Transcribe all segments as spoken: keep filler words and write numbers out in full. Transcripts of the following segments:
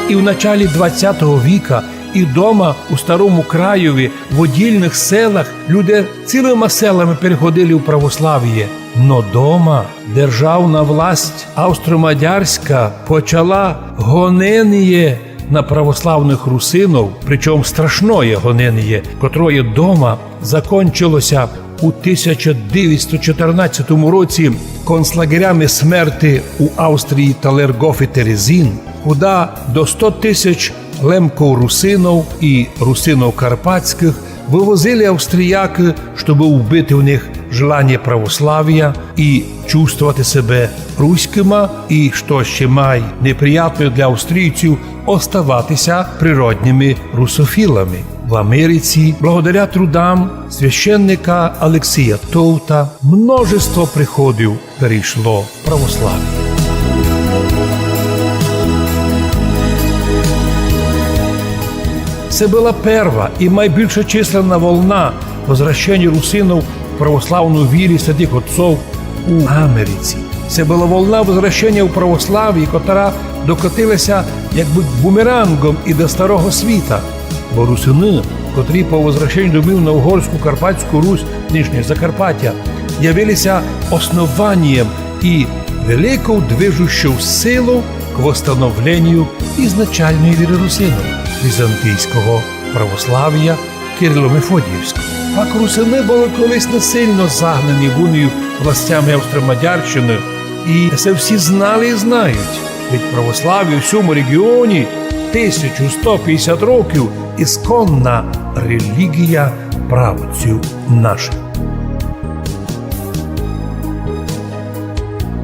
И в началі двадцятого віка и дома у Старому Краєві, в оддільных селах, люде цілыма селами переходили у православіє. Но дома державна власть австро-мадярська почала гоненіє на православных русинов, причом страшноє гоненіє, котроє дома закончило ся у тисяча девятсто чотырнадцятому році концлагерями смерти у Австрії Талергоф и Терезин, куда до сто тисяч лемков-русинов и русинов карпатськых вывозили австриякы, штобы вбити в них желаніє православія и чувствовати себе руськыма, и, што ще май неприятно для австрійців, оставати ся природными русофілами. В Америці, благодаря трудам священника Алексія Товта, множество приходів перейшло в православіє. Се была перва и майбільше численна волна возвращеня русинов в православну віру святых отцов у Америці. Се была волна возвращеня у православіє, котра докотила ся якбы бумерангом и до Старого Світа. Бо русины, котрі по возвращеню домів на Угорську Карпатську Русь, нынішнє Закарпаття, явили ся основанієм и великов движущов силов к восстановлению изначальної віры русинов, візантийського православія кирило-мефодіївського. Пак русины были колись насильно загнані в унію властями Австро-Мадярщины, и се всі знали и знають. Ведь православіє у сьому реґіоні тисячу сто пятдесят років исконна реліґія праотців нашых.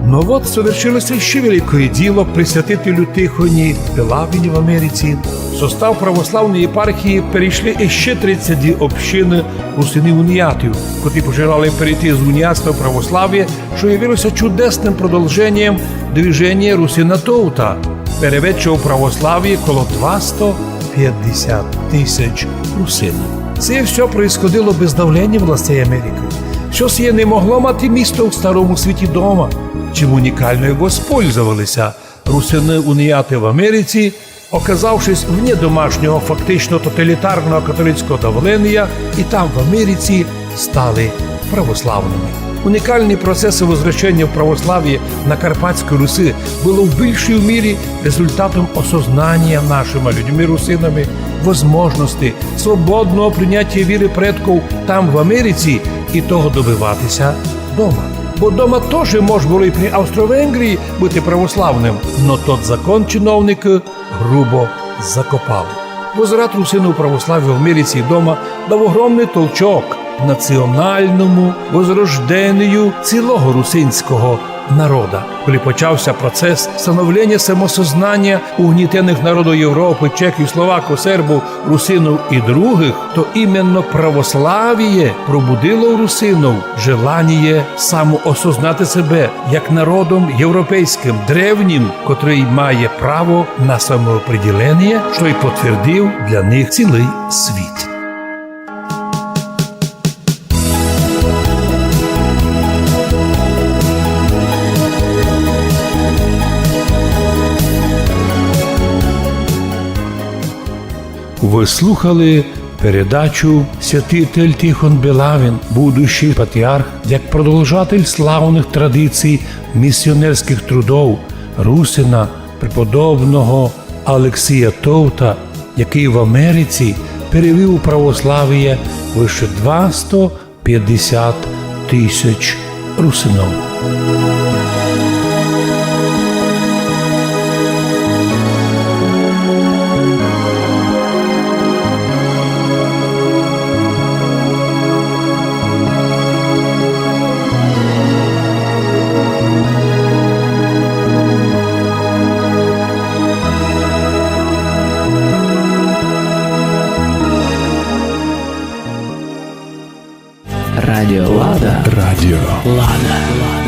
Но вот совершило ся ще великоє діло. При святителю Тихоні Пилавіні в Америці в состав православної єпархії перейшли іще тридцять дві общины русинів-уніатів, котрі пожелали перейти з уніатства в православіє, што явило ся чудесным продовженням движеня Русина Товта, переведшого в православіє коло двасто пятдесят тисяч русинів. Се всьо происходило без давленя властей Америкы. Всьо сіє не могло мати місто у Старому Світі дома, чим унікално воспользовали ся русины-уніаты в Америці, оказавшись вне домашнього фактично тоталітарного католицького давленя, и там, в Америці, стали православными. Унікалні процесы возвращеня в православіє на Карпатській Руси было в більшій мірі результатом осознанія нашыма людьми-русинами возможности свободного принятія віры предков там, в Америці, и того добивати ся дома. Бо дома тоже мож было и при Австро-Венгрії быти православным, но тот закон чиновникы грубо закопали. Возврат русинів у православіє в Америці и дома дав огромный толчок націоналному возрожденію цілого русинського народа. Коли почав ся процес становленя самосознанія угнітеных народів Європы, чехів, словаків, сербів, русинів и другых, то именно православіє пробудило у русинів желаніє самоосознати себе як народом європейськым, древнім, котрый має право на самоопределеніє, што й потвердив для них цілый світ. Вы слухали передачу «Святитель Тихон Билавін, будущий патріарх», як продовжатель славных традицій місіонерськых трудов русина преподобного Алексія Товта, якый в Америці перевів у православіє выше двасто пятдесят тисяч русинов. Радіо Лада. Радіо Лада.